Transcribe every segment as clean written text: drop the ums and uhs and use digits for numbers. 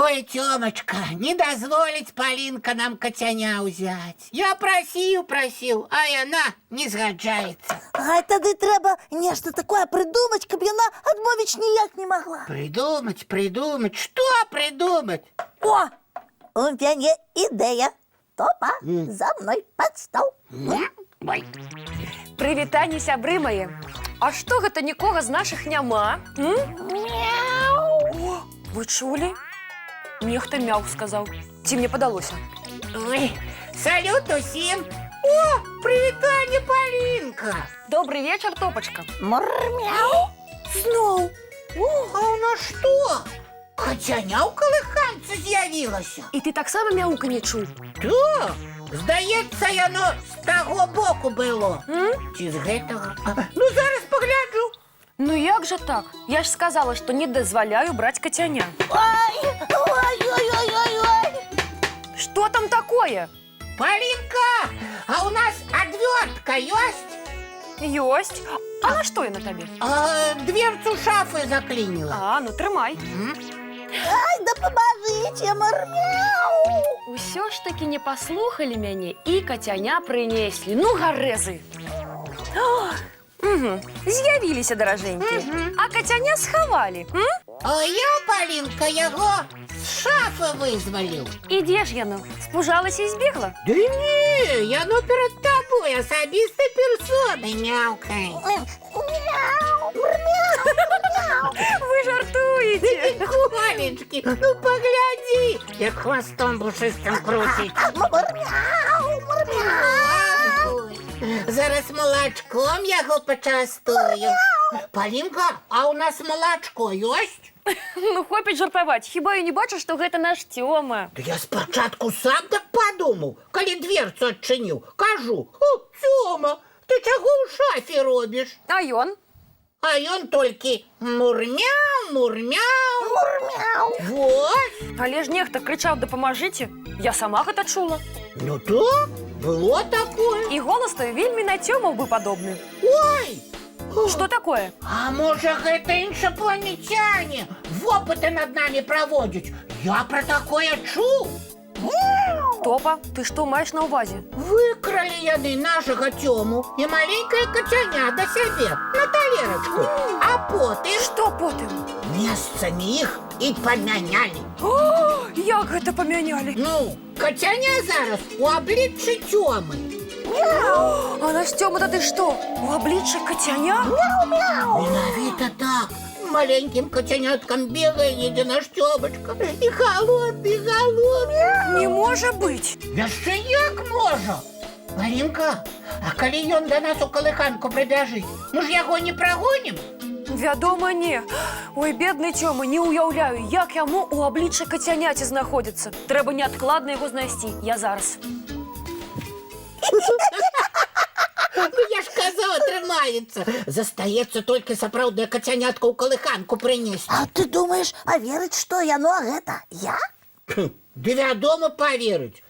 Ой, Тёмачка, не дазволіць Палінка нам кацяня ўзяць. Я прасіў, прасіў, а яна не згаджаецца. Ай, тады трэба нешта такое прыдумаць, каб яна адмовіць ніяк не магла. Прыдумаць, прыдумаць, што прыдумаць? О, у мяне ідэя. Топа, за мной пад стол. Ой. Прывітанне, сябры мае. А што гэта, нікога з нашых няма? М? О, вы чулі? Нехта мяў сказаў. Ці мне падалося? Ой, салют усім. О, прывітанне, Палінка. Добры вечар, Топачка. Мурмяу. Зноў. А у нас што? Кацяня ў калыханцы з'явілася. І ты таксама мяўканне чуў? Так, здаецца, яно з таго боку было. М? Ці з гэтага? Ну, зараз пагляджу. Ну як жа так? Я ж сказала, што не дазваляю браць кацяня. Ой, ой, ой, ой, ой, ой. Што там такое? Палінка, а у нас адвёртка ёсць? Ёсць. А на што яна табе? А, дверцу шафы заклініла. А, ну трымай. Ай, дапамажыце, мурмяу. Усё ж такі не паслухалі мяне і кацяня прынеслі. Ну, гарэзы. Угу. З'явіліся, даражэнькія. А кацяня схавалі. М? А я, Палінка, яго з шафы вызваліў. І дзе ж яно? Спужалася і збегла? Ды не, яно перад табой асабістай персонай мяўкае. Мяу, мурмяу. Вы жартуеце. Колечкі, ну паглядзі, як хвастом пушыстым круціць. Мурмяу, мурмяу. Ой, зараз малачком яго пачастую. Палінка, а у нас малачко ёсць? Ну, хопіць жартаваць. Хіба я не бачу, што гэта наш Цёма? Да я спачатку сам так падумаў, калі дверцу адчыніў. Кажу: «О, Цёма, ты чаго ў шафе робіш?» А ён? А ён толькі мурмяў, мурмяў. Мурмяу. Вот. Але ж нехта крычаў: «Дапамажыце». Я сама гэта чула. Ну так, было такое. І голас той вельмі на Цёму быў падобны. Ой! Што такое? А можа, гэта іншапланетяне вопыты над намі праводзяць? Я пра такое чуў. Топа, ты што маеш на ўвазе? Выкралі яны нашага Цёму і маленькае кацяня да сябе на талерачку, а потым Што потым? месцамі іх і памянялі. О, як гэта памянялі? Ну, кацяня зараз у абліччы Цёмы. А наш Цёма тады што? У абліччы кацяня? Менавіта так. Маленькім кацяняткам бегае недзе наш Цёмачка. І халодны, халодны. Не можа быць. Яшчэ як можа? Палінка, а калі ён да нас у калыханку прыбяжыць, мы ж яго не прагонім? Вядома, не. Ой, бедны Цёма, не ўяўляю, як яму ў абліччы кацяняці знаходзіцца. Трэба неадкладна яго знайсці. Я зараз. Ну я ж казаў, атрымаецца. Застаецца толькі сапраўднае кацянятка ў калыханку прынесці. А ты думаеш, паверыць, што яно гэта я? Ды вядома, паверыць.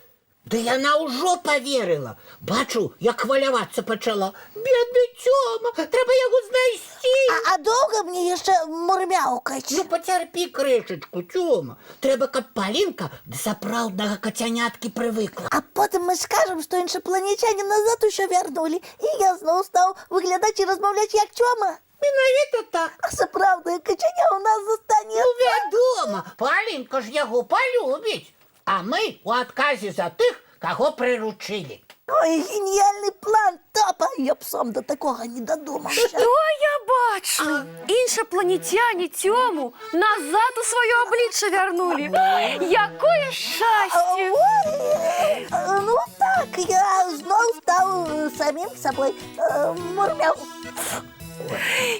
Да яна ўжо паверыла. Бачу, як хвалявацца пачала. Бедны Цёма, трэба яго знайсці. А доўга мне яшчэ мурмяўкаць? Ну, пацярпі крышачку, Цёма. Трэба, каб Палінка да сапраўднага кацяняткі прывыкла. А потым мы скажам, што іншапланетяне назад усё вярнулі, і я зноў стаў выглядаць і размаўляць як Цёма. Менавіта так. А сапраўднае кацяня ў нас застанецца. Ну, вядома, Палінка ж яго палюбіць. А мы у адказе за тых, каго прыручылі. Ой, геніяльны план, Топа! Я б сам да такога не дадумаўся. Што я бачу? Іншапланетяне Цёму назад у сваё аблічча вярнулі. Якое шчасце! Ой, ну так, я зноў стаў самім сабой. Мурмяў.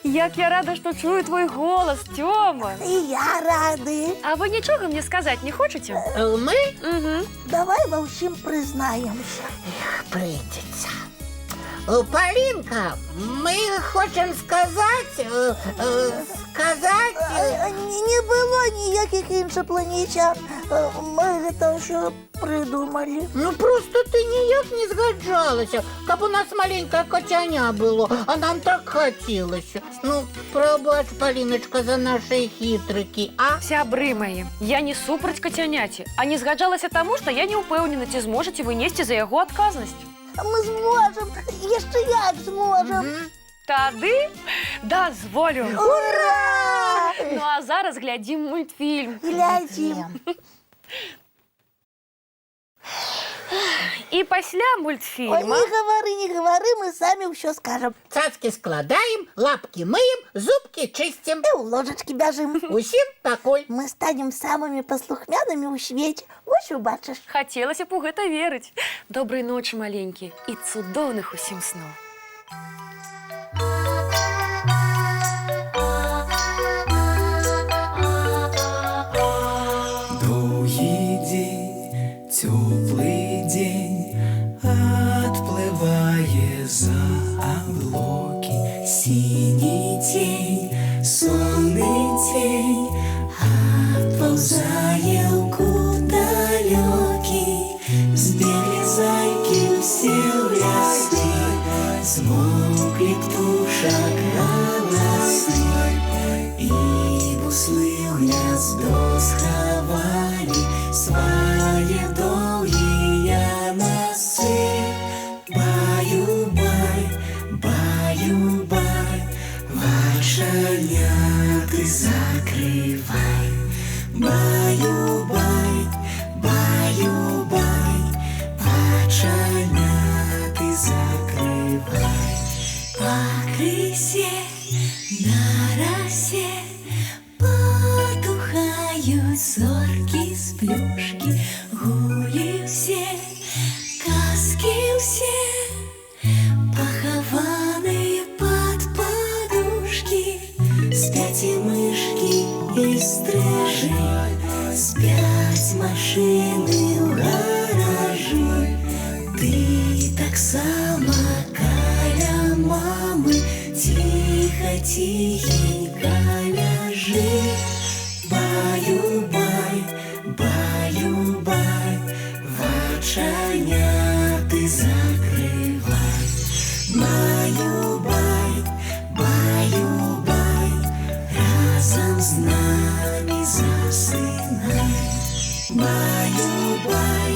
Як я рада, што чую твой голас, Цёма. І я рады. А вы нічога мне сказаць не хочаце? Мы Угу. Давай ва ўсім прызнаемся. прыйдзецца. Палінка, мы хочам сказаць, сказаць. Не было ніякіх іншапланетян. Мы гэта ўсё прыдумалі. Ну проста ты ніяк не згаджалася, каб у нас маленькае кацяня было, а нам так хацелася. Ну, прабач, Паліначка, за нашы хітрыкі, а? Сябры мае, я не супраць кацяняці, а не згаджалася таму, што я не ўпэўнена, ці зможаце вы несці за яго адказнасць. Мы зможам, яшчэ як зможам. Тады дазволю. Ура! Ну а зараз глядзім мультфільм. Глядзім. І пасля Ой, мультфільма не гавары, не гавары, мы самі ўсё скажам. Цацкі складаем, лапкі мыем, зубкі чысцім. І ў ложачкі бяжым. Усім пакуль. Мы станем самымі паслухмянымі ў свеце. Вось убачыш. Хацелася б у гэта верыць. Добрай ночы, маленькі, і цудоўных усім сноў. Доўгі дзень, цёплы дзень адплывае за аблокі. Сіні цень, сонны цень адпаўзае ў кут далёкі. Збеглі зайкі ўсе ў лясы, змоўклі птушак галасы. І буслы ў гняздо схавалі свае доўгія насы. Баю-бай, баю-бай, вачаняты закрывай. Баю-бай, баю-бай, вачаняты закрывай. Пакрысе на расе потухаюць зоркі сплюшкі, гулі ўсе, казкі ўсе, пахаваныя пад падушкі. Спяць і мышкі, і стрыжы, спяць машыны ў гаражы. Ты таксама каля мамы ціха, ціхенька ляжы. Баю-бай, баю-бай, вачаняты закрывай. Баю-бай, баю-бай, разам з намі засынай. Баю-бай,